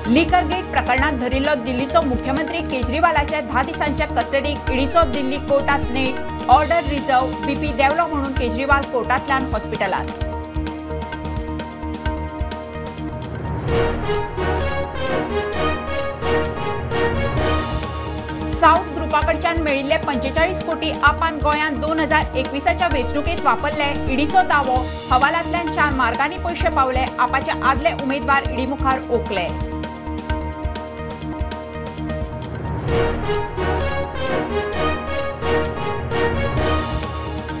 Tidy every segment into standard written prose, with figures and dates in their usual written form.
Liquor get प्रकरणात धरिल्लो दिल्लीचो मुख्यमंत्री केजरीवालाच्या 10 दिसांच्या कस्टडीक ईडीचो दिल्ली कोर्टात नेट ऑर्डर रिझर्व बीपी देंवलो म्हणून केजरीवाल कोर्टांतल्यान हॉस्पिटलात। साऊथ ग्रुपाकडच्यान मेळिल्ले 45 कोटी आपान गोंयांत 2021च्या वेंचणुकेंत वापरले, ईडीचो दावो। हवालांतल्यान 4 मार्गांनी पयशे पावले, आपाचे आदले उमेदवार ईडी मुखार ओकले।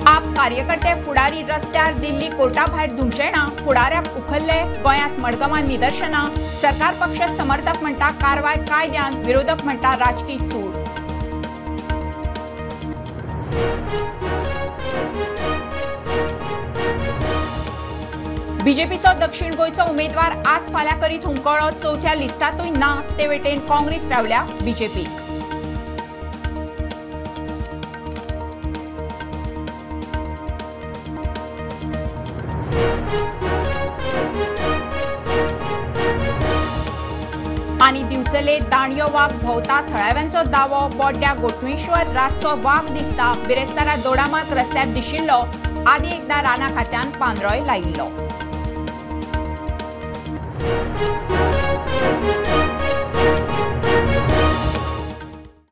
आप कार्यकर्ते फुडारी रस्त्यार दिल्ली कोर्टा भायर धुमशेणां, फुडाऱ्याक उखल्ले, गोंयांत मडगांवां निदर्शनां। सरकार पक्ष समर्थक म्हणटा कारवाय कायद्यान, विरोधक म्हणटा राजकी सूड। बीजेपीचो दक्षिण गोंयचो उमेदवार आज फाल्यां करीत हुमकळो, चवथ्या लिस्टांतूय ना, ते वटेन काँग्रेस रावल्या बीजेपीक। आनी दिवचले दाणयो वाग भोंवता, थळाव्यांचो दावो। बोड्ड्या गोठणेश्वर रातचो वाग दिसता, बिरेस्तारा दोडामार्ग रस्त्यार दिशिल्लो, आदी एकदा राना खात्यान पांदरोय लायिल्लो।